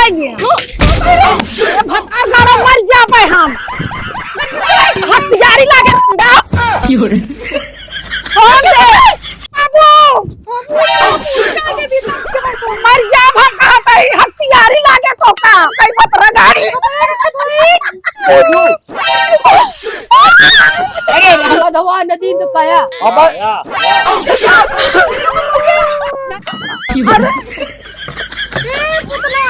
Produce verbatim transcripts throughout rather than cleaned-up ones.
ये भतार गाड़ा मर जाबे हम। हथियारी लागे गुंडा। छोड़ दे। बाबू। मर जाब हम कहा तई, हथियारी लागे तो का? कई भतरा गाड़ी। अरे, राधा धवा नदी तो पाया। अब अरे, ए, पुतला,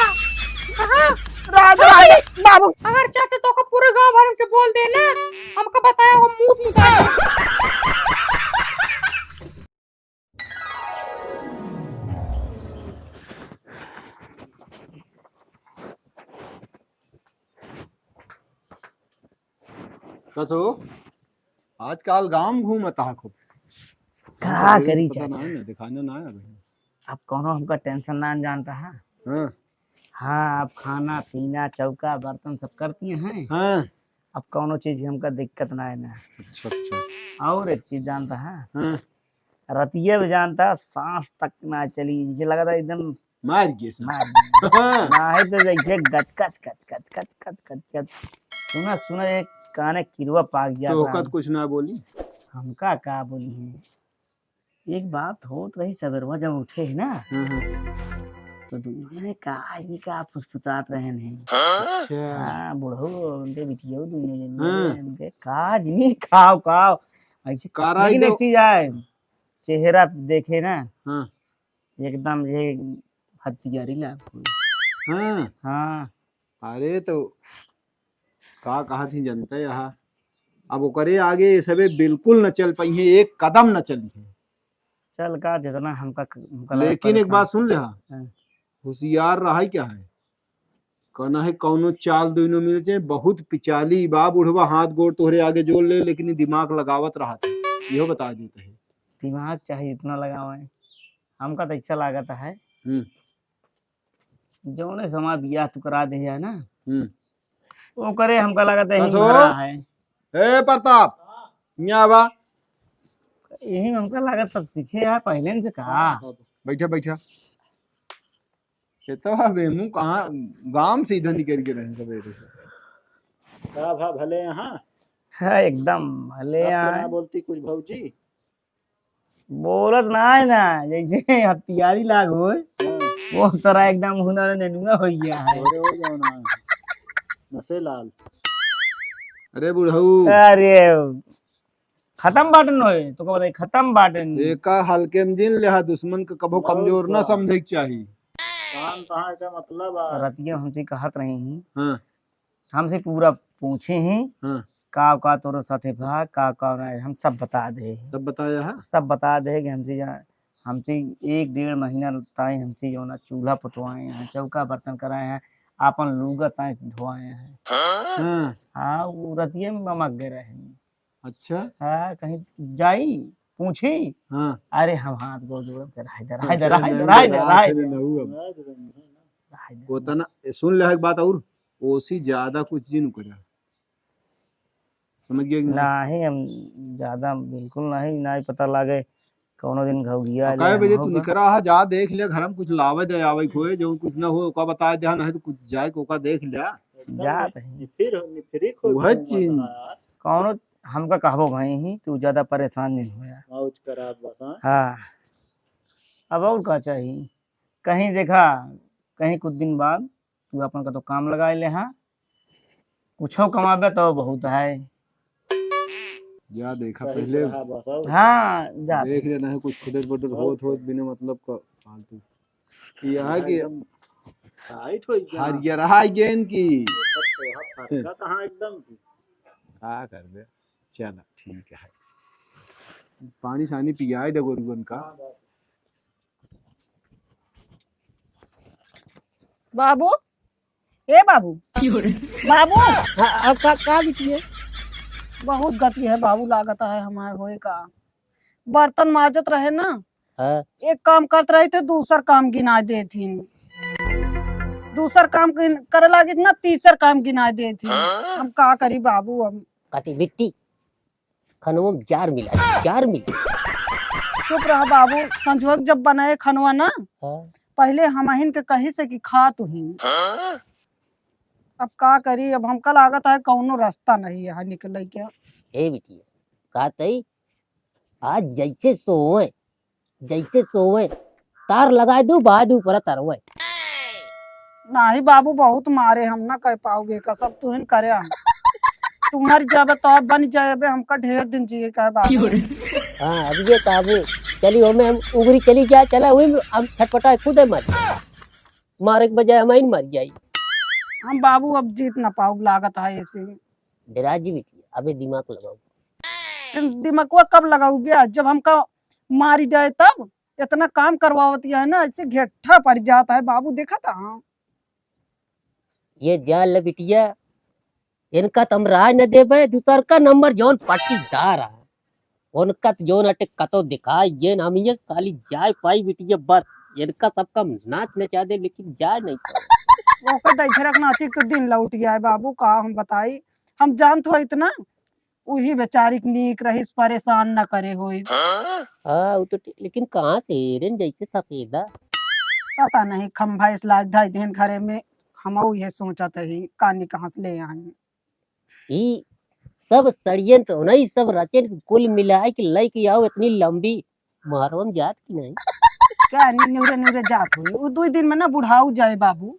कहाँ? राधा, राधा, बाबू। अगर चाहते तो को पूरे गांव भर के बोल दे ना, हमका बताया, हम मुंह निकाल। कथो, आजकल गांव घूमत हा खूब। का करी चाचा? ना है ना, दिखाना ना है अभी। अब कौनो हमका tension ना जानता है। हाँ। हाँ, अब खाना पीना, चौका बर्तन सब करती हैं। हाँ। अब कौनो चीज की हमका दिक्कत ना है ना। अच्छा, अच्छा। और एक चीज जानता है? हाँ। रतिया में जानता, सांस तक ना चली, जैसे लगा था एकदम मार गए सब। मार गए। हाँ। ना है तो जैसे गच, गच, गच, गच। सुना, सुना, एक काने किरवा पाक गया तो था। ओकत कुछ ना बोली? हमका का बोली है? एक बात होत रही, सबेरवा जब उठे है ना, हाँ, हाँ। तो दुनिया में का आदमी का फुसफुसात रहे नहीं। अच्छा। हाँ, बुढ़ऊ, उनके बिटिया, दुनिया जनी हाँ। रहे, उनके का आदमी खाओ, खाओ। ऐसे का राय लेकिन एक दो? चीज आए, चेहरा देखे ना, हाँ। एकदम ये हथियारी लाग हुई। हाँ। हाँ। अरे तो का कहा थी जनता यहाँ, अब ओकरे आगे ये सबे बिल्कुल न चल पाई है, एक कदम न चली है। चल का जितना हमका, हमका लगा लेकिन एक परेशान। बात सुन ले हा, हाँ। होशियार रहा क्या है, कहना है कौनो चाल दुइनो मिल जाए, बहुत पिचाली बा बुढ़वा, हाथ गोड़ तोहरे आगे जोड़ ले, लेकिन ई दिमाग लगावत रहत है, इहो बता देते हैं। दिमाग चाहे इतना लगावे, हमका तो ऐसा लागत है, हम्म। जौने समय बियाह तू करा दे है ना, हम्म। ओकरे हमका लागत है, बस यही हो। भरा है। ए प्रताप, यहाँ बा। यही में हमका लागत सब सीखे है पहले से का। बैठा, बैठा। ये तो अब एमू कहाँ, गांव से इधर निकल के रहे सवेरे से। का भा भले यहाँ? हाँ, एकदम भले तब तो यहाँ। ना बोलती कुछ भौजी। बोलत ना है ना, जैसे हथियारी लाग होए, हाँ। वो तरह एकदम हुनर नेनुआ हो गया है। अरे हो जाओ ना, नशे लाल। अरे बुढ़ऊ। अरे, खत्म बाटन होए, तो को बताई, खत्म बाटन। एका हल्के में जिन लेहा, दुश्मन के कबो बहुत कमजोर ना बा। समझे के चाही। काम कहाँ का मतलब आ? रतिया हमसे कहत रही हैं। हाँ। हमसे पूरा पूछे हैं, हाँ। का, का तोरो साथे भा, का, का ना, हम सब बता दे। सब बताया है? सब बता दे कि हमसे जा-, हमसे एक डेढ़ महीना ताई हमसे जो ना चूल्हा पुतवाए हैं, चौका बर्तन कराए हैं, आपन लुगा ताई धोआए हैं। हाँ। हाँ, वो रतिये में ममक गए रहे। अच्छा। हाँ, कहीं जाई, पूछी। हाँ। अरे हम हाथ गोड़ जोड़ के, "रहाई दे, रहाई दे, अच्छा, रहाई दे, नहीं, रहाई दे, रात रहाई में दे।" नहू अब। रहाई दे। वो तना, सुन ले एक बात और, ओसी ज्यादा कुछ जिन करा। समझ गया कि नहीं? नहीं, हम ज्यादा बिल्कुल नहीं, नहीं पता लागे, कौनो दिन घौगिया और कै जाए बजे तू होगा। निकरा हा, जा देख ले, घर में कुछ लावे दे आवे खोए, जो कुछ ना हो, ओका बताए दे, नहीं तो कुछ जाए के ओका देख ले। एकदम जात नि-, है। निफिर हो, निफिरी खोए वह घूमत चीज। हा यार। कौनो हमका कहबो भाई ही, तू ज्यादा परेशान नहीं हो यार। मौज करा बस, हाँ? हाँ। अब और का चाहिए? कहीं देखा, कहीं कुछ दिन बाद तू अपन का तो काम लगाए ले, हाँ, कुछो कमाबे तो बहुत है। जा देखा सही पहले। से रहा बस, और हाँ, जा देख ले, नहीं कुछ खुदर बदर बहुत होत, होत, बिना मतलब का फालतू। कि यहाँ हाँ, की एकदम टाइट हो गया। हरियर आ गया इनकी। देखत तो यहाँ फटका कहाँ एकदम की। का करबे? चला, ठीक है। पानी सानी पियाए दे गोरुअन का। हाँ, बस। बाबू, ए बाबू। क्यों रे? बाबू। हाँ, हाँ, का, का बिटिया? बहुत गति है बाबू, लागत है हमारे होए का। बर्तन माजत रहे ना, हाँ। एक काम करत रही थे, दूसर काम गिनाए देत ही। दूसर काम गिन-, करे लागित ना, तीसर काम गिनाए देत ही। हम का करी बाबू अब? कति बिट्टी, खनवा में जार मिला, जार मिला। चुप रह बाबू, संझुआ के जब बनाए खनवा ना, हाँ। पहिले हमहिन के कही से कि खा तुही। अब का करी, अब हमका लागत है कौनो रास्ता नहीं है निकले के। ए बिटिया, का तई आज जैसे सोवे, जैसे सोवे, तार लगाए दू, बाद ऊपर तरवे। नाही बाबू, बहुत मारे, हम ना कह पाओगे का, सब तुहिन करे हम। तू मर जाबे तो बन जाबे, हमका ढेर दिन जिए का है बाबू। हाँ, अब ये काबू चली, ओमे हम उगरी चली जाए, चला वही में हम छटपटाए खुदे मर जाए। मारे के बजाय हम ही मर जाई। हम बाबू अब जीत ना पाओ, लागत है ऐसे। डेरा जी बिटिया, अबे दिमाग लगाओ। दिमागवा कब लगाऊ बे? जब हमका मारी जाए तब। इतना काम करवावती है ना, ऐसे घेट्ठा पड़ जाता है बाबू, देखा था। ये जान ले बिटिया, इनका त हम राय न देबे, दूसर का नंबर जौन पट्टीदार है, उनका त जौन अटे कतो दिखाई, जेन हम ये खाली जाए पाई बिटिया बस, इनका सबका नाच नचा दे, लेकिन जाए नहीं पाए। ओकर दैछरक नाचिक तो दिन लौट गया है बाबू, का हम बताई, हम जानत हो इतना, उही बेचारी के नीक रहिस, परेशान न करे होई। हाँ, वो तो ठीक, लेकिन कहाँ से एरन जैसे सफेदा? पता नहीं, खंभा इस लाग धाई देहन घरे में, हम ये सोचत ही, कानी कहाँ से ले आई। ई सब षड्यंत्र, नहीं, सब रचन के कुल मिलाए के लइके आओ, इतनी लंबी मारवन जात की नहीं? का नी-, निउरे निउरे जात हुई, वो दो दिन में ना बुढ़ाऊ जाए बाबू।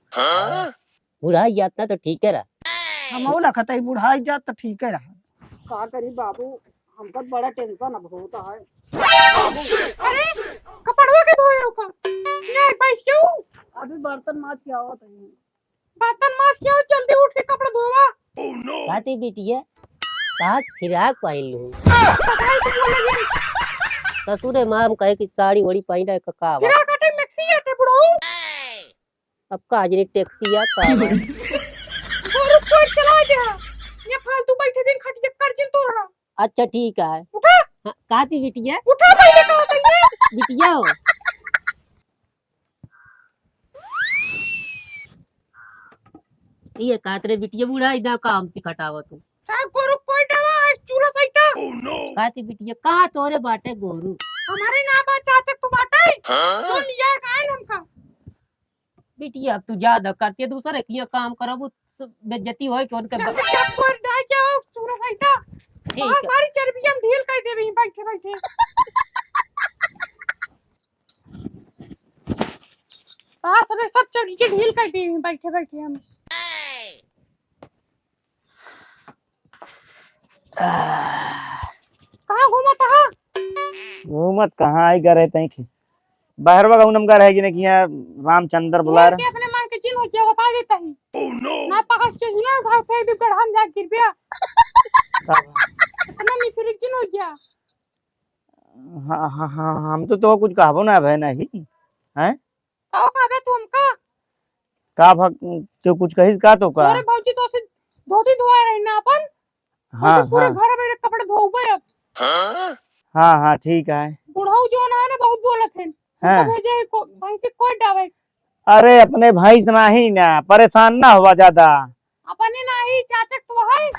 बुढ़ाई जात ना तो ठीक है रहा। हम वो लखत है, बुढ़ाई जात तो ठीक है रहा। का करी बाबू, हमका बड़ा टेंशन अब होता है। अरे, कपड़वा के धोए हो का? नहीं, बैठ जाओ। अभी बर्तन माज के आवत है। बर्तन माज के आओ, जल्दी उठ के कपड़ा धोवा। काती बिटिया, आज फिराक पहिन लू। पता है तुम बोले ये। ससुरे माँ हम कहे कि साड़ी वड़ी पहिना है, का, का बा? फिराक आटे मैक्सी आटे बुढ़ऊ। अब का जनी टैक्सी या का बा? गोरू कोई चला गया। ये फालतू बैठे दिन खटिया कर जिन तोहरा। अच्छा ठीक है। उठा। हाँ, काती बिटिया? उठा पहले कहा पहले। बिटिया हो। ये कात रे बिटिया, बूढ़ा इदा काम से खटावा तू। का गोरू कोई डावा है चूल्हा सहिता? काती बिटिया, कहाँ तोरे बाटे गोरू? हमारे ना बा चाचा तू बाटे। हाँ? तो लिया काहे हमका? बिटिया, अब तू ज्यादा करती है, दूसरे के लिए काम करब, उ स-, बेइज्जती होए कि उनके ब- चाचा, चाचा, कोई डाय क्या हो चूल्हा सहिता? ठीक बहुत है। सारी चर्बी हम ढील कर देबे बैठे बैठे। हाँ, सबे सब चढ़ी के ढील कर दी बैठे बैठे हम। कहाँ घूमत हा? घूमत कहाँ आई, गए तई की बहरवा गौनम का रहे कि नहीं कि यहाँ रामचंद्र बुला ये रहे। के अपने मन के चिन्ह हो गया, बता देता ही। ना पकड़ चीज ना उठा, फेंक दे गढ़ा में जा गिर गया। का? इतना निफिर चिन्ह हो गया। हाँ, हाँ, हाँ, हम तो, तो कुछ कहबो ना भय नहीं, हैं? का कहबे तू हमका? का भक-, केहू कुछ कहिस का तो का? अरे भौजी तो से धोती धोए रही ना अपन, हाँ, तो पूरे हाँ। घर में कपड़े धोबे अब। हाँ, हाँ, ठीक है। बुढ़ऊ जो ना है ना बहुत बोलत है। हाँ। उनका भेजे है को-, भैंसी कोई डावे। अरे अपने भैंस नाही ना, परेशान ना हुआ ज्यादा। अपने नाही, चाचक तो है।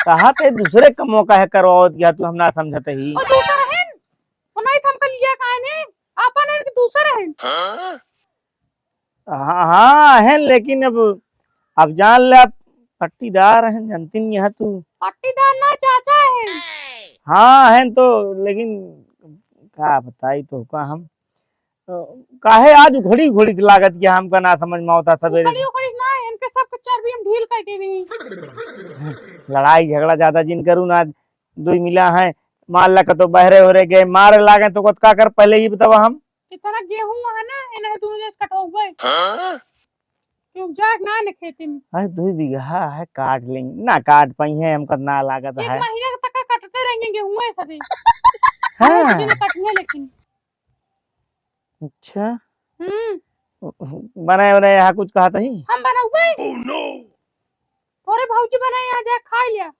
कहा ते दूसरे कमो का है करवावत गया तू, हम ना समझत ही। और दूसर है, वो नहीं थमका लिया काहे ने, अपन है कि दूसर है। हाँ, हाँ, है, लेकिन अब, अब जान ले, अब पट्टीदार है, जानती नहीं है तू। पट्टीदार ना, चाचा है। हाँ, है तो, लेकिन का बताई तो का हम, अ, काहे आज उखड़ी उखड़ी लागत कि हमका ना समझ में आवता सबेरे। उखड़ी उखड़ी ना, इनके सब के चर्बी हम ढील कर देबी। लड़ाई झगड़ा ज्यादा जिन करू ना, दुई मिला है, मान ला कतो बहरे ओहरे गए, मारे लागे तो का कर, पहले ये बतावा हम। इतना गेहूं है ना, इन्हें दोनों जैसे कटवावे। हाँ? क्यों जाग ना ने खेती में? अरे दुई बीघा है, काट लेंगे ना, काट पाई है, हमका ना लागत एक है। महीने तक कटते रहेंगे गेहूं है सभी। हाँ। रोज दिन कटिए लेकिन। अच्छा। हम्म। बनाए बनाए यहाँ कुछ कहा था ही? हम बनाउबे। तोरे भौजी बनाए आ जा, खा लिया।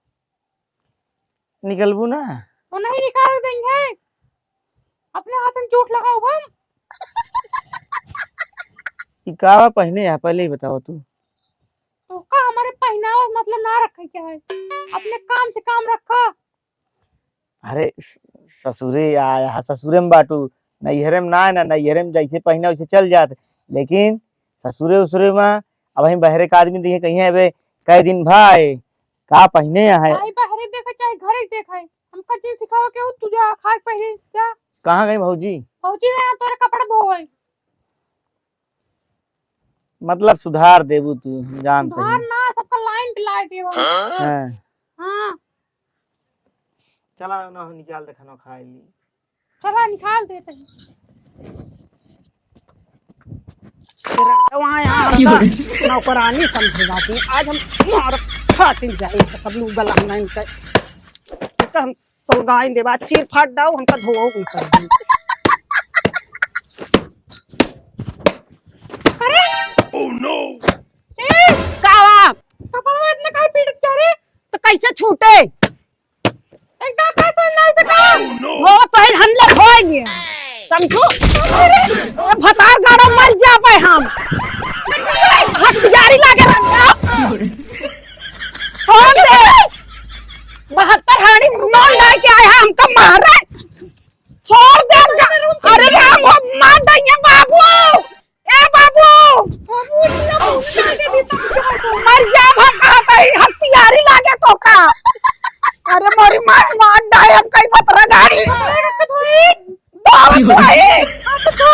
निकलबू ना? वो नहीं निकाल देंगे। अपने हाथ में चोट लगाउबे हम। ई का बा पहिने है, पहले ही बताओ तू। तो का हमारे पहनावा से मतलब ना रखे क्या है? अपने काम से काम रखा। अरे स-, ससुरे आया है, ससुरे में बाटू, नैहरे में ना है ना, नैहरे में जैसे पहिने वैसे चल जात, लेकिन ससुरे उसुरे में अब हम बहरे का आदमी देखे कहीं, "अबे कै दिन भाई का पहिने है?" भाई बहरे देखा चाहे घरे देखा है, हमका जे सिखावा के हो तू जा खाए पहले जा। कहाँ गई भौजी? भौजी है तोरे कपड़ा धोवे। मतलब सुधार देबू तू, हम जानते सुधार हैं। ना, सबका लाइन पे लाए देवा। हाँ। हाँ। चला ना, निकाल दे खाना खाए ली। चला निकाल देते हैं। तेरा वहाँ यहाँ की हो रहा? नौकरानी समझेगा कि आज हम मार खातिन जाए, सब लोग गला नहीं कर। तो हम सलगाइन देबा, चीर फाड़ दाओ, हमका धोओ ऊपर। अरे! Oh no! ए, का बा? कपड़वा इतना काहे पीटत जा रे? तो कैसे छूटे? एकदम कैसे नहीं तो का? Oh no! धो तो ही हम लोग धोएंगे। समझू? अरे! ए, भतार गाड़ो मर जाबे हम। हथियारी लागे रख दो। छोड़ दे। बहत्तर हाड़ी नौ लाए के आए हैं, हमका मारे। छोड़ दे। अरे राम, वो मार देंगे बाबू। ए बाबू। बाबू, इतना भूत लागे भी तब जाओ। मर जा, हम कहा भाई, हम तैयारी लागे तो का। अरे मोरी मार, मार डाए, हम कहीं भतरा गाड़ी। अरे, रख दो, ए। बाबू भाई। हाँ, तो दो।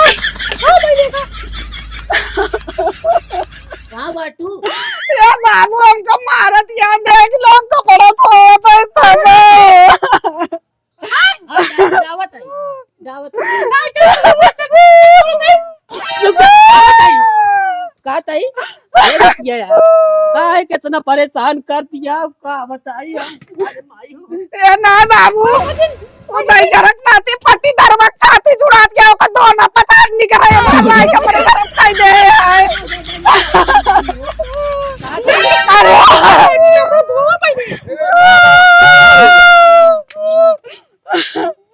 हाँ, भाई, देखो। कहाँ बाटू? ए बाबू, हमका मारत या, देख लो, कपड़ा धोवत है तबे। हाँ, हाँ, गावत है, गावत है। का तई? अरे रतिया यार, काहे के इतना परेशान कर दिया, का बताई हम? अरे माई हो। ए ना बाबू, वो दही जरक नाती फटी दरबक छाती जुड़ात गया, ओकर दोना पचास निकल रहे, हमारे माई के परेशान कर दे है। अरे,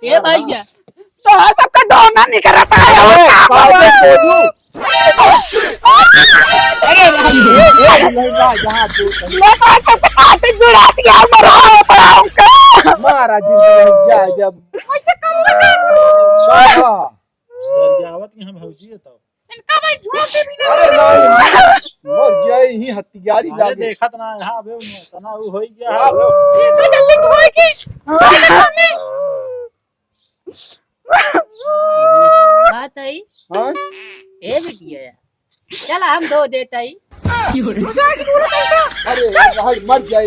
ए भैया। तो सबका दोना निकलता है, अरे, और का बाप रे, बोलू? अरे, भाई, ये, ये, ये, ये, यहाँ जो मैं भाई सबका छाती जुड़ा दिया, मरो, मरो, का? महाराज जी, जा, जा। वैसे कम मत करो। का? गरियावत की हम भौजी है तो। इनका भाई झोंक के भी ना अरे मारे। नहीं, मर जाए ही हथियारी अरे लागे। देखत ना, यहाँ अबे उन्हें तना उ होई गया हाँ, है। अबे। ये तो जल्दी धोए के। बात आई? हाँ? ए बिटिया, चला हम धो देता ही। अरे यार, मर जाए।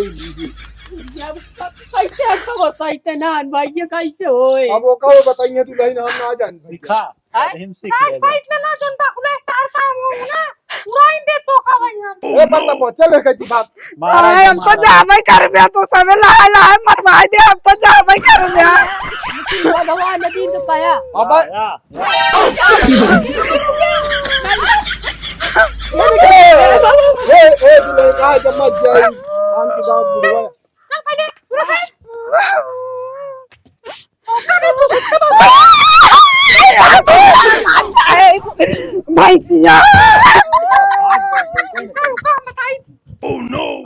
जब कैसे हमको बताई थे ना, भाई, ये कैसे होए? अब वो कहो बताइए, तू नहीं ना, हम ना जान भाई। सिखा। हैं? अरे हम सीख साइड, लेंगे। साइड में ना जौन बा, खुला स्टार का वो ना, उड़ाइन दे तो का भाई हम। ए, मत तो चल रे, कहती बात। मारा अरे, हम तो जाबे करबे, तो सबे लहाए, लहाए मरवाए दे, हम तो जाबे करबे। भगवान ने दीन तो पाया। अब या, या। ए, ए, ए, तू लोग कहाँ जब मत जाए, हम तो गाँव बुढ़वा। चल पहले, पूरा कर। भैंसिया। रुका, रुका, बताई थी।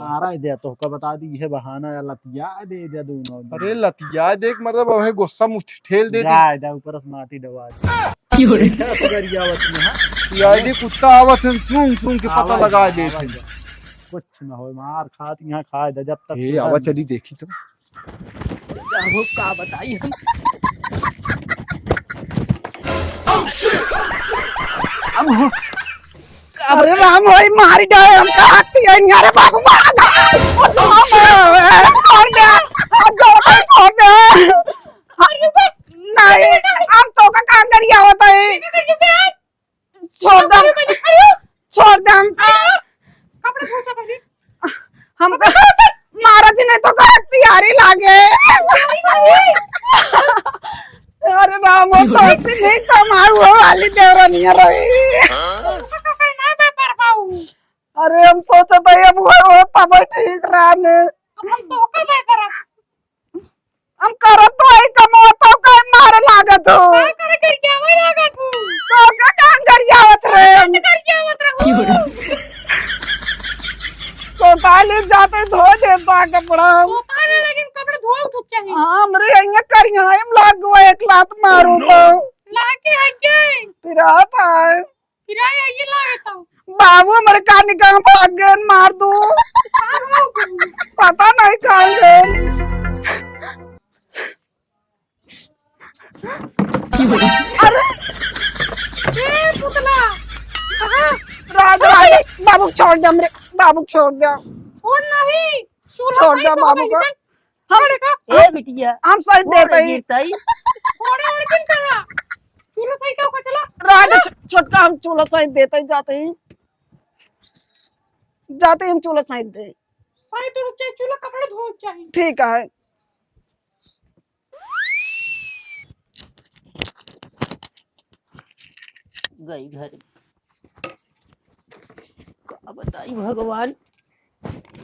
मारा दे तो का बता दी, ये बहाना या लतिया दे दे दोनों। अरे लतिया देख, मतलब अब है गुस्सा मुँह ठेल दे दी। जा, जा, ऊपर से माटी डबा दे। क्यों रे? क्या गरियावत में, हाँ? सीआईडी कुत्ता आवत है, सूंघ सूंघ के पता आवत लगा है, देत आवत है। है। कुछ न होए, मार खात यहाँ खाए दे, जब तक ए, सुधर आवा नहीं। चली देखी तो। अब का बताई हम? अब हो, अरे राम होई, मारी डाले, हम का हत्ती है, अरे बाबू, मारा था। छोड़ दे, हम छोड़ दे, छोड़ दे। अरे बे, नहीं, हम तो का काम करिया होता है। छोड़ दे। अरे, अरे, छोड़ दे हम। आ, कपड़ा धो जा पहले। हम कपड़ा धो जा। महाराज ने तो का तैयारी लागे। अरे राम, वो तो ऐसे नहीं कमाऊ, वो वाली देवरानिया रही। तो का करना है, मैं पर पाऊँ। अरे हम सोचत है अब वो, वो तब ठीक रहा ने। अब हम तो का मैं करा। हम करत तो है कमवा, तो काहे मारे लागत हो? का करे गरियावे लागत हो? तो का काम गरियावत रहे? का गरियावत रहो? सोताले जाते धो देता कपड़ा। सोताले लेकिन कपड़ा धोए उठत चाहिए। हाँ, हमरे यहाँ करिया हम लाग गवा एक लात मारो तो। लाग के है के? पिरात है। पिराई है ये लागे तो। बाबू, हमरे का निकाह भाग गए, मार दू। पता नहीं कहाँ गए। अरे! ए, पुतला! कहाँ? राज, राज, बाबू छोड़ दे हमरे, बाबू छोड़ दे। छोड़ नहीं, चूल्हा छोड़ दे बाबू का। हम, ए बिटिया, हम सही देते ही। गिरतई। थोड़े और दिन करा। चूल्हा सही का चला। राज, चला। छो-, छोटका हम चूल्हा सही देते ही जाते ही। जाते ही हम चूल्हा सही दे। सही तो चाहिए, चूल्हा कपड़ा धो चाहिए। ठीक है। गई घर। का बताई भगवान,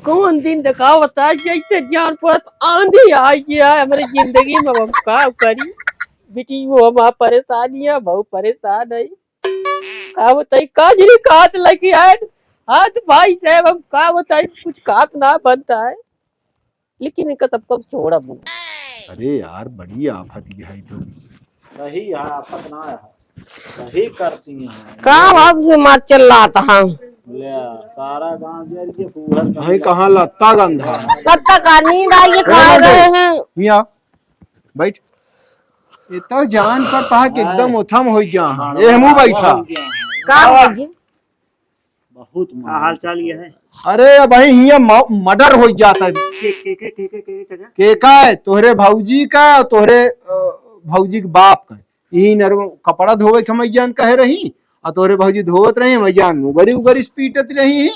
कौन दिन देखावत है, जैसे जान पड़त आंधी आई गया है हमरे जिंदगी में। हम का करी बिटी, वो हमार परेशानी है, बहुत परेशान है। का बताई, का जनी कात लगी है हाथ भाई साहब, हम का बताई, कुछ कात ना बनता है। लेकिन इनका सबको छोड़ा बू। अरे यार, बड़ी आफत ये है तो। सही है, आफत ना है, सही करती हैं। का बात से मार चिल्लात हैं? ले, सारा गांव जर के फूहर भाई, कहाँ लत्ता गंधा? लत्ता का नींद आई, ये खा रहे हैं। हिया बैठ। ये तो जान पर पहा के एकदम उथम हो गया है। ये हमू बैठा। का हो गया? बहुत का हाल चाल ये है? अरे, अबहीं हियाँ म-, murder होइ जात है। के, के, के, चाचा? के का है? तोहरे भौजी का, तोहरे, अ, भौजी के बाप का। यही नरवा कपड़ा धोवे के हम जान कहे रही, आ तोहरे भौजी धोवत रही, हम जान मुगरी उगरी से पीटत रही।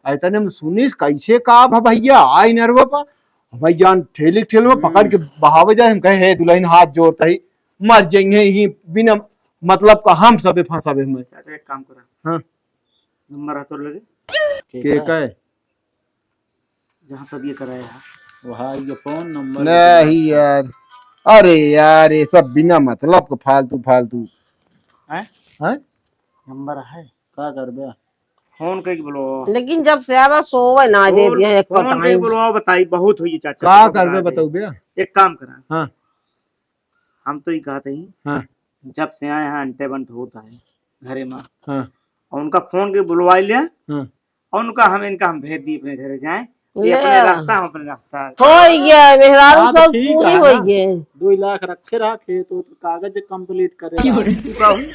आ इतने में सुनिस, कैसे का भा भैया, आई नरवा पा, हम जान ठेली ठेलवा पकड़ के बहावे जाए। हम कहे, "हे दुल्हन, हाथ जोड़ता ही, मर जाएंगे ही बिना मतलब का, हम सबे फंसावे में।" चाचा, एक काम करा। हाँ। नंबर है तोर लगे? के का है? जहाँ सब ये कराया है। वहाँ ये फोन नंबर नहीं यार, अरे यार, ये सब बिना मतलब के फालतू, फालतू। हैं? हैं? नंबर है? का करबे? फोन कइके बोलो। लेकिन जब से आवा सोवे ना दे फोन, दिया एक फोन कइके time। बोलो, बताई, बहुत हुई चाचा, का तुमको करबे बता दे। बताऊ बे? एक काम करा। हाँ। हम तो ये कहते ही, हाँ। जब से आए हैं अंटे बंट होता है घरे में। हाँ। और उनका फोन के बुलवा लिया। हाँ। और उनका हम, इनका हम भेज दी अपने घरे जाए। ये ले। अपने रास्ता, हम अपने रास्ता। हो गया, मेहरारू हाँ, तो सब ठीक पूरी है हो ना। गए। दो लाख रखे रहा खेत, तो कागज complete करे क्यों रहा। रे? तू का हुई?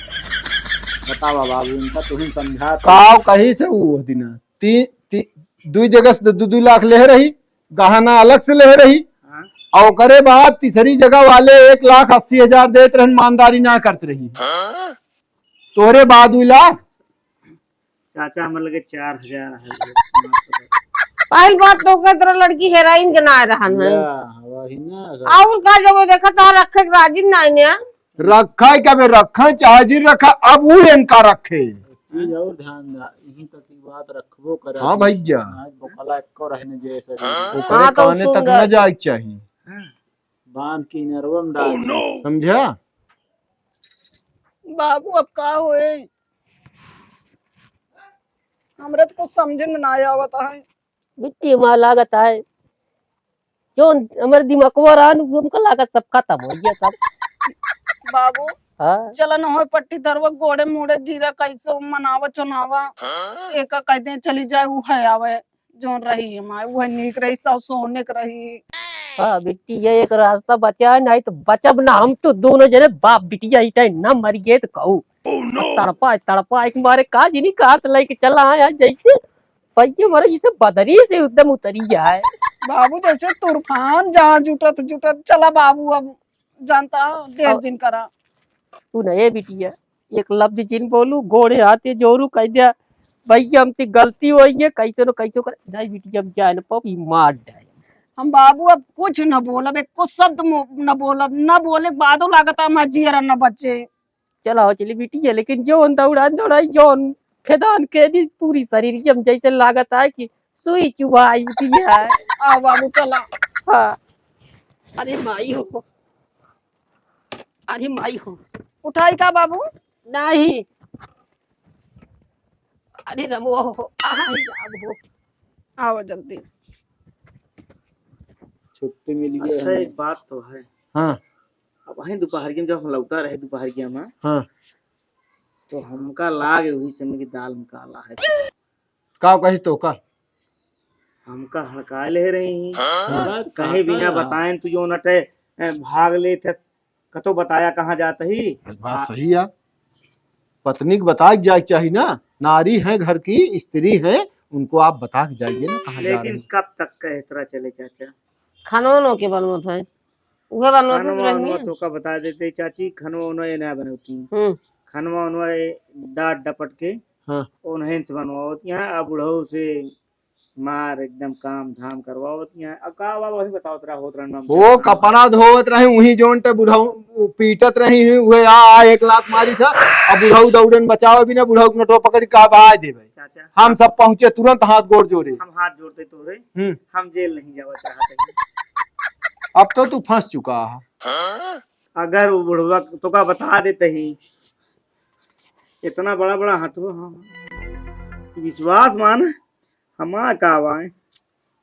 बतावा बाबू, इनका तुम समझा तो। काव कहीं से वो दिना? ती-, ती-, दुई जगह से दु, दु लाख ले रही, गहना अलग से ले रही, हाँ। और ओकरे बाद तीसरी जगह वाले एक लाख अस्सी हजार देत रहन, ईमानदारी ना करत रही। हाँ? तोरे बाद दुई लाख। चाचा, हमर लगे चार हजार है। पहल बात तो ओकर तरह लड़की हेराइन के ना रहन है। या, वही ना। और का जब वो देखा तो रखे के राजी ना है। रखा है, कबे रखा है, चाहे जिन रखा, अब वो इनका रखे। चीज और ध्यान दा, यहीं तक की बात रखबो करे। हाँ भैया। आज बोकला एको रहने जैसे। ओकरे हाँ, तो काने तक सुन न ले। जाए के चाही। हाँ। बांध के इनरवा में डाल दे। समझा? बाबू, अब का होए? हमरा तो कुछ समझे में ना आवत है। बिट्टी माँ लागत है, जो हमरे दिमकवा रहन, उ हमका लागत सब खतम होइ गया सब। बाबू, हाँ। चलन होए पट्टी दरवा गोड़े मुड़े गिरा, कैसे मनावा चुनावा। हाँ। एका कहते हैं चली जाए, उ है आवे, जोन रही हमारे, उ है नीक रही, सब सोने के रही। हाँ, बिट्टी, ये एक रास्ता बचा है, नहीं तो बचब ना हम तो दोनों जने, बाप बिटिया, ई टाइम ना मर गए तो कहू। Oh, no! तड़पा, तड़पा, एक मारे का जिनी कहाँ से लेके चला आया, जैसे भैया हमारा इसे बदरी से एकदम उतरी जाए। बाबू, जैसे तूफान जहाँ जुटत जुटत चला बाबू, अब जानता देर अब जिन करा। तू न ए बिटिया, एक लफ्ज जिन बोलू, गोड़े हाथे जोरू कह दिया, भैया हमसे गलती होई है, कैसे न कैसे कर, नहीं बिटिया, हम जाए न पाओ, ई मार जाए। हम बाबू अब कुछ न बोलब, एक कुछ शब्द मो-, न बोलब, न बोले के बादो लागत हमार जियरा न बचे। चला हो चली बिटिया, लेकिन जौन दौड़ान दौड़ाई, जौन खेदान के दी, पूरी शरीर की हम जैसे लागत है कि सुई चुभाई बिटिया। आ बाबू चला। हाँ। अरे माई हो, अरे माई हो। उठाई का बाबू? नहीं। अरे रमो हो, आई राम हो। आओ जल्दी। छुट्टी मिल गई अच्छा, हमें। एक बात तो है। हाँ। अब वहीं दोपहरिया में जब हम लौटा रहे दोपहरिया में, हाँ। तो हमका लागे वही समय की दाल में काला है। का कही तो का? हमका हड़काए ले रही। हाँ। कहीं बिना बताएं तू जो नटे, ए, भाग ले थे, कतो बताया कहाँ जात ही? बात सही है। पत्नी के बताए के जाए के चाही ना, नारी है घर की, स्त्री है, उनको आप बता के जाइए ना कहाँ जा रही। लेकिन कब तक का इस तरह चले चाचा? खानो नो के बनवत है, उहे बनवत खनवा रही उनवा है। तो का बता देते चाची, खनवा उनवा ये ना बनवती। हम्म। खनवा उनवा ये डांट डपट के हाँ। उन्हें से बनवावत यहाँ, अब बुढ़ऊ से मार एकदम काम धाम करवावत यहाँ। अब का बाबा वही बतावत रहा होत रहन हम वो चाचा। कपड़ा धोवत रहे, वही जोन टे बुढ़ऊ पीटत रही हुई, उहे आ, आ एक लात मारी सा, अब बुढ़ऊ दौड़न बचावे बिना बुढ़ऊ के नटवा पकड़ी का बहाय देवे। चाचा। हम सब पहुँचे तुरंत हाथ गोड़ जोड़े। हम हाथ जोड़ते तोरे, हम्म। हम जेल नहीं जावा चाहते हैं। अब तो तू फंस चुका है। अगर वो बुढ़वा तो का बता देते ही, इतना बड़ा बड़ा हाथवा, हाँ। विश्वास मान, हमा का बाय,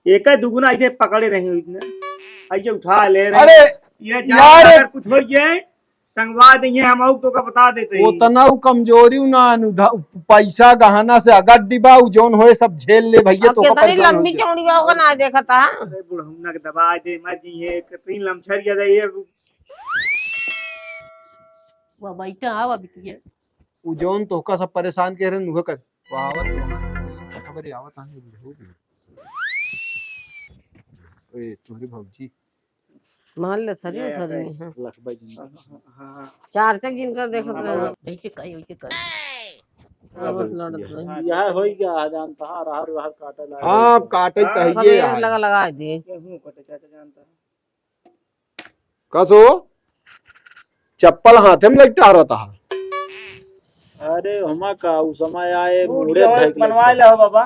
एक दुगुना ऐसे पकड़े रही हुई ने, ऐसे उठा ले रहे। अरे ये जान यार, अगर कुछ हो गया, टंगवा देंगे हम, आऊ तो का बता देते ही। उतना उ कमजोरी उ ना, पैसा गहना से अगट डिबा, उ जौन होए सब झेल ले भैया, अब तो का कितनी परेशान हो लंबी गया। चौड़ी बा, ओका ना देखता। अरे बुढ़ौना के दबा दे, मर गई है, कितनी लमछर गया ये। वो बैठा आवा बिटिया। उ जौन तोहका सब परेशान के रहन, उहे कर। वो आवत तो हाँ, खबर आवत हाँ, ये बुढ़ऊ। ए, तोहरी भौजी। मान ले, सरी ये सरी है। नहीं है। लखबाई जी। हाँ, हाँ, हाँ। चार तक जिनका देखत हाँ, रहे। हाँ। ऐसे कही, ऐसे कही। आवत लड़त रही। यह होई क्या है, जानता है, रहर, रहर काटे लागे। हाँ, अब काटे हाँ, चाहिए सब ये आज। लगा, लगा दे। गेहूं कटे, चाचा जानता है। कसो? चप्पल हाथे में लइके टहरत हा। अरे, हमा का, उ समय आए, बूढ़ मुड़े जवान धइक बनवाए लइके। ले हो बाबा।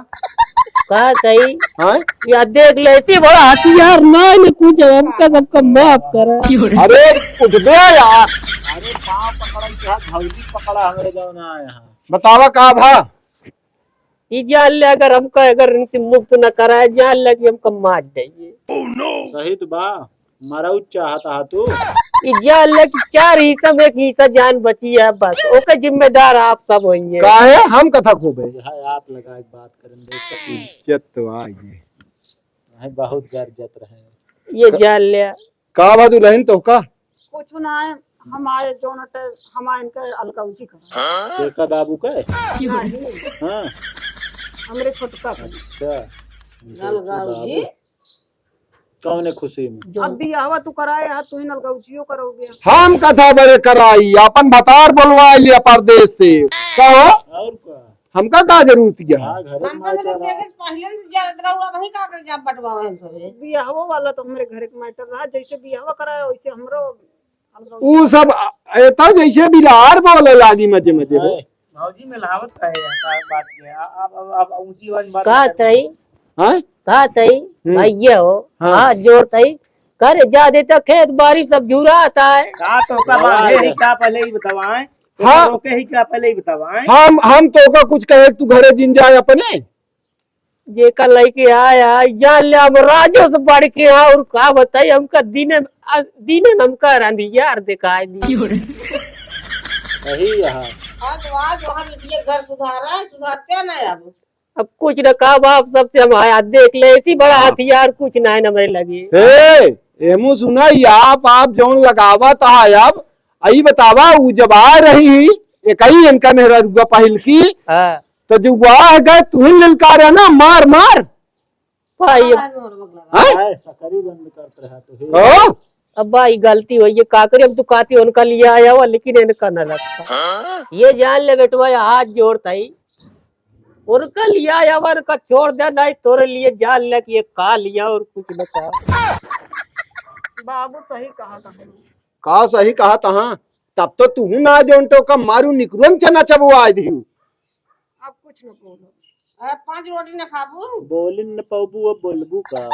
का कही? हाँ? या देख ले, इतनी बड़ा हथियार ना, ने कुछ हमका सबका माफ करा। अरे, उठ बे यार। अरे, पाँव पकड़ा, क्या घौजी पकड़ा हमरे जौन आए हैं। बतावा का भा? ई जान ले, अगर हमका, अगर इनसे मुक्त न कराए, जान ले कि हमका मार देइए। सही तो बा, मरऊ चाहत हा तू। ई जान ले कि चार हिस्सा में एक हिस्सा जान बची है बस, ओके जिम्मेदार आप सब होइए। काहे हम कथा खोबे? हाय, आप लगा एक बात करन दे। इज्जत तो आ गई। हाय, बहुत गरजत रहे। ये क-, जान ले। का बा दुल्हन तोहका? कुछ ना है, हम आए जौन अटे, हम आए इनके अलगौजी करे। तेका बाबू के? नहीं। हाँ। हमरे छोटका के। अच्छा। अलगौजी? कौने खुशी में? अब बियाहवा तू कराए हा, तू ही अलगौजियो करोगे। हम कथा बड़े कराई, अपन भतार बोलवा लिया परदेश से। कहो? और का? हमका का जरूरत है? हाँ, घरे में हमका तो मार देखे पहले से जानत रहुआ, वही का कर जाब बंटवावे हम सभे। बियाहवो वाला तो हमरे घरे के matter रहा, जैसे बियाहवा कराया वैसे हमरो अलगा ऊ सब अ-, एता जैसे बिलार बोले लागी मजे मजे हो। भौजी में लहावत रहे हैं, का बात ये? आ-, आप, आप, आप ऊंची आवाज में बात का कर रहे तई? हैं। हैं? का तई? हम्म। भैया हो, हाँ। हाथ जोड़ तई। करे जा देता खेत बारी सब झुराता है। का तो का बांधे है, का पहले ही बतावाएं? हाँ। रोके ही का पहले ही बतावाएं? हम, हम तो का कुछ कहे, तू घरे जिन जाए अपने। जेका लइके आया, जान ले हम राजो से बढ़ के हैं, और का बताई, हमका दिने, आ, दिने में हमका रांधियार देखाई दी। सही है। आज, आज वहाँ बिटिया घर सुधारा है, सुधारते ना अब। अब कुछ न का बाप, सबसे हम आया, देख ले, ऐसी बड़ा हाँ। हथियार कुछ ना है हमरे लगे। ए, एमू सुना, ये आप, आप जौन लगावत है अब, आई बतावा, उ जब आ रही, एक ही इनका मेहरा रुआ पहिल की, हाँ। तो जो वाह गए, तू ही ललकार है ना, मार, मार। भाई, हाँ? हाय, सकरी बंद करत रहा तो हे। ओ? अब भाई, गलती हुई, ये का करी, हम तो कहती उनका लिया आया हुआ, लेकिन इनका ना रखा। ये जान ले बेटवा, ये हाथ जोड़ता ही, उनका लिया आया हुआ, उनका छोड़ दे, नहीं तोरे लिए जान ले कि ये का लिया और कुछ न का। बाबू सही कहा था। का सही कहा तहा? तब तो तुहू ना जो उनटो का मारू निकरुन छना चबुआ दिहू। अब कुछ न बोलो। अब पाँच रोटी न खाबू? बोलिन न पाबू, अब बोलबू का?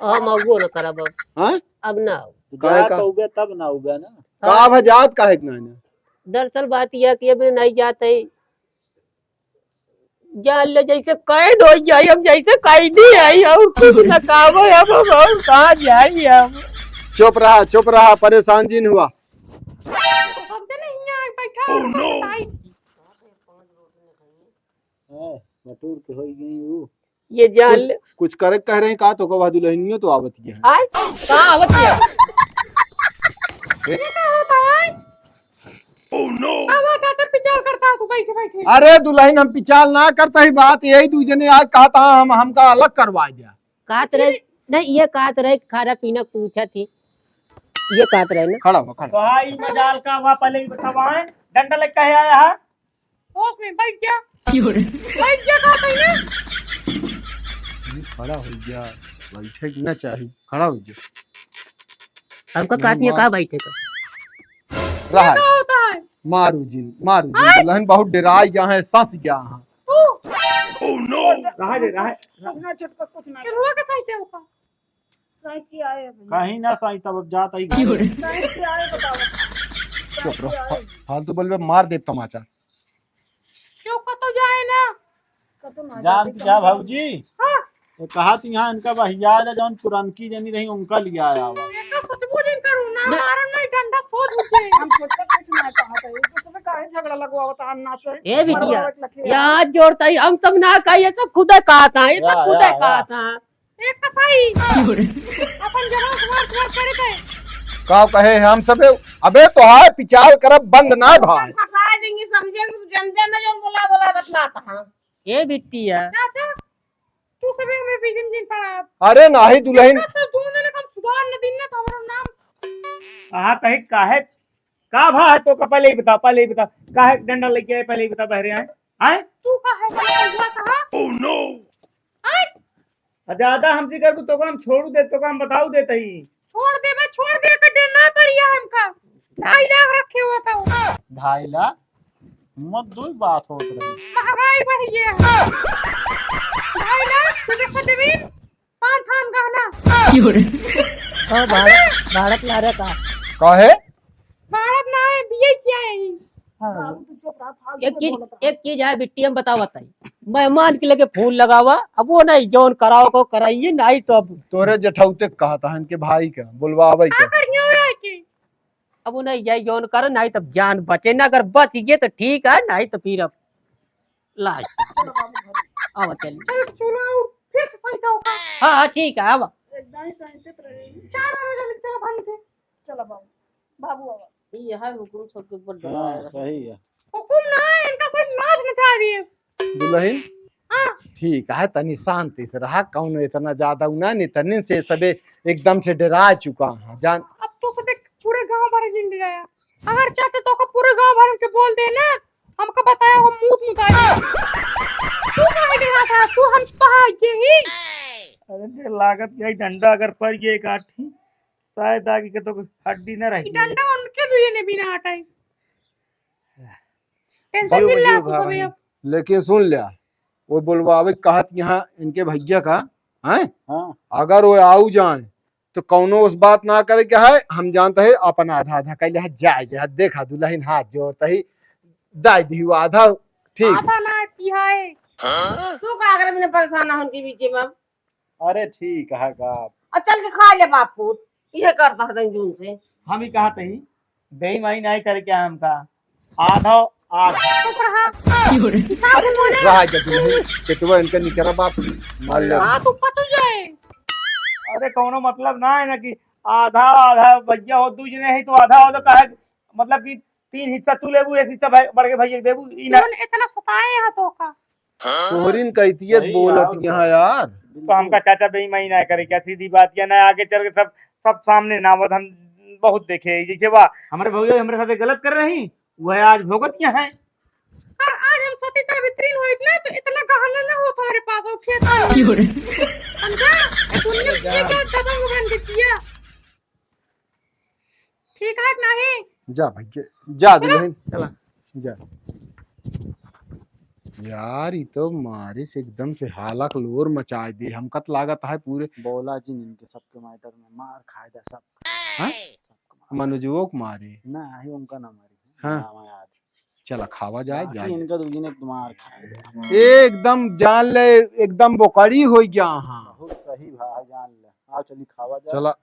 हम अबो न करब अब। हाँ? अब ना आओ। तू काहे जा का? पाउबे तब ना आउबे ना। का हाँ। भा जात काहे के ना ना? दरअसल बात यह कि अब नहीं जात है। जान ले जैसे कैद हो जाई, हम जैसे कैदी आई, और कुछ न काम हो, हम, हम, हम कहाँ जाई हम? चुप रहा, चुप रहा, परेशान जिन हुआ। करता है। हाँ, बटूर के होई गई ऊ। ये जान कुछ, ले। कुछ करे कह रहे हैं का, तो कहा दुल्हनियो तो आवत ही है। आय, कहाँ आवत ही है? ए? ये का होता है? आवाज आता पिचाल करता है तू बैठे बैठे। अरे दुल्हन, हम पिचाल ना करता ही बात, यही दू जने आज कहता हम, हमका अलग करवा दिया। कहत रहे, नहीं, ये कहत रहे खाना पीना पूछा थी, ये कहत रहे ना। खड़ा हो, खड़ा। तो हाँ, ई मजाल का हुआ, पहले ही बतावा है, डंडा लेके कहे आया है? होश में बैठ जा। क्यों रे? बैठ जा, कहा तूने? ये खड़ा हो गया, बैठे के ना चाही, खड़ा हो जा। हमका नहीं, कहत नहीं मार। कहा बैठे का? रहा ये है। का होता है? मारू जिन, मारू जिन, हाँ? दुल्हन बहुत डराई गया है, सस गया है। तू। Oh no! रहा दे, रहा है। कुछ ना छटका, कुछ ना। चल, हुआ का सही से होता? साइकिल आए भैया। कहीं ना साई, तब अब जात आई क्यों रे? साइकिल आए बताओ। चुप रहो, साइकिल आए। फा-, फालतू बोलबे, मार देब तमाचा। क्यों, कतो जाए ना? कतो ना जान जाते, की कहाँ जा जाते? भौजी? हाँ। ये कहा थी यहाँ इनका बहिया जा, जौन पुरनकी जनी रही, उनका लिया आवा। ये तो सचमुच इनका रोना ना। मारन नहीं, डंडा सोच उठे। हम छोटका कुछ ना कहा था, एक दूसरे में काहे झगड़ा लगवावत है अन्ना से? ए बिटिया, मरवावत लखे। याद जोड़ता ही, हम तब ना कहिए, सब खुदे कहा था, ये सब या, खुदे या, कहा या। था। ए कसाई, क्यों रे? अपन जवान समार कुमार करे थे। का कहे हम सबे? अबे तोहार पिचाल करब बंद ना भाई। फंसा देंगे, समझे, तू जन जन में जौन बोला, बोला बतलाता हाँ। ए बिटिया। चाचा, तू सबे हमें बीच में जिन पड़ा। अरे नाही दुल्हन। इनका सब दोनों ने कम सुधार न दिन ना तो हमारा नाम। हाँ, कहे काहे? का भा है तो का पहले ही बता, पहले ही बता। काहे डंडा लेके आए, पहले ही बता, बहरे आए। आए? तू का है, बड़ा हुआ कहा? Oh no! आए? आ ज्यादा हमसे करबू तो हम छोड़ू दे, तो हम बताऊ देते ही। छोड़ देबे, छोड़ दे के डर ना परिया हमका। ढाई लाख रखे हुआ था। ढाई लाख? मत दो ही बात होत रही। महंगाई बढ़ गया है। ढाई लाख, सुबह से जमीन, पाँच थान गहना। क्यों रे? तो भाड़त, भाड़त ला रहे का? काहे? भारत ना है, बीए किया है। हाँ। बाबू, तू चुप रहा, फालतू एक में चीज, बोलत रहा। एक चीज है बिट्टी, हम बतावत है, मेहमान के लगे फोन लगावा, अब वो नहीं, जौन कराओ को कराइए, नहीं तो अब तोरे जेठौते कहत हन के भाई का, बुलवावे का के। करियो है कि? अब वो नहीं जाए, जौन करे, नहीं तब जान बचे ना, अगर बच गए तो ठीक है, नहीं तो फिर अब लाज। चलो बाबू घर। आवा चल। चलो, चलो, और फिर से सही का होगा। हाँ, हाँ, ठीक है, आवा। एकदम ही सही ते रहे। चार बजे लिखते हैं, भंड थे। चलो बाबू, बाबू आवा। ये है हुकुम सबके ऊपर हाँ, डला है। सही है। हुकुम ना है, इनका सिर्फ नाच नचा रही है। दुल्हन? हाँ। ठीक है, तनी शांति से रहा, कौन इतना ज्यादा उना नहीं, तनी से सबे एकदम से डरा चुका है, जान। अब तो सबे पूरे गांव भर जिन गया। अगर चाहते तो को पूरे गांव भर के बोल दे ना, हमका बताया हो मूत मुताया। तू कहाँ गया था? तू हम कहाँ गए ही? अरे, देख, लागत यही डंडा अगर पड़ गया एक आठी, शायद आगे के तो हड्डी न रही। डंडा उनके दुए ने बिना हटाई। टेंशन जियो, जिन ले जियो, तू भाई। सबे अब। लेकिन सुन लिया, वो बोलवावे कहत यहाँ इनके भैया का, हैं? हाँ। अगर वो आऊ जाए, तो कौनो उस बात ना करे के है, हम जानते हैं अपन आधा आधा कैले है, जाए दे है, देखा दुल्हन हाथ जोड़ते ही, दाई दी वो आधा, ठीक। आधा ना की है। तू का अगर मैंने परेशान है उनके बीच में? अरे ठीक है का। और चल के खा ले बाप पूत, ये करता है जून से। हम ही कहा तही, बेईमानी नहीं करे क्या हमका, आधा, आधा। चुप रहा। हिसाब से बोले। रहा जा दुल्हन, के तू इनका निकरा बाप, मार ले। हाँ, तू पचो जाए। अरे, कौनो मतलब ना है ना कि आधा, आधा भैया हो, दू जने ही तो आधा, आधा काहे, मतलब कि तीन हिस्सा तू लेबू, एक हिस्सा भाई, बड़के भैया के देबू, ई ना। कौन इतना सताए यहाँ तो का? तोहरिन का इतियत सही बोलत बात यहाँ है। यार। तो हमका चाचा बेईमानी ना करे क्या, सीधी बात, या ना आगे चल के सब, सब सामने नावत हम बहुत देखे, जैसे वाह, हमारे भौजाई हमारे साथ गलत कर रही, वह आज भोगत क्या है? और आज हम सती सावित्री होइत ना, तो इतना गहना ना होत हमारे पास, और खेत में। क्यों रे? समझा? दुनिया में ये क्या दबंग बन के किया? ठीक है कि नहीं? जा भैया, जा चलो। दुल्हन। चला। जा। यार, ई तो मारे से एकदम से हालक लोर मचाए दे। हमका त लागत है पूरे बोला जिन इनके सबके मैटर में मार खाए दे सब। हाँ? सबके मार। मनोजवो के मारे। ना, ही उनका ना मारी। हाँ। नाम याद। चला, खावा जाए, बाकी जाए। इनका दू जने के मार खाए दे। एकदम जान ले, एकदम बोकड़ी हो गया। हाँ। बहुत सही भाई, जान ले। आओ, चली खावा जाए। चला।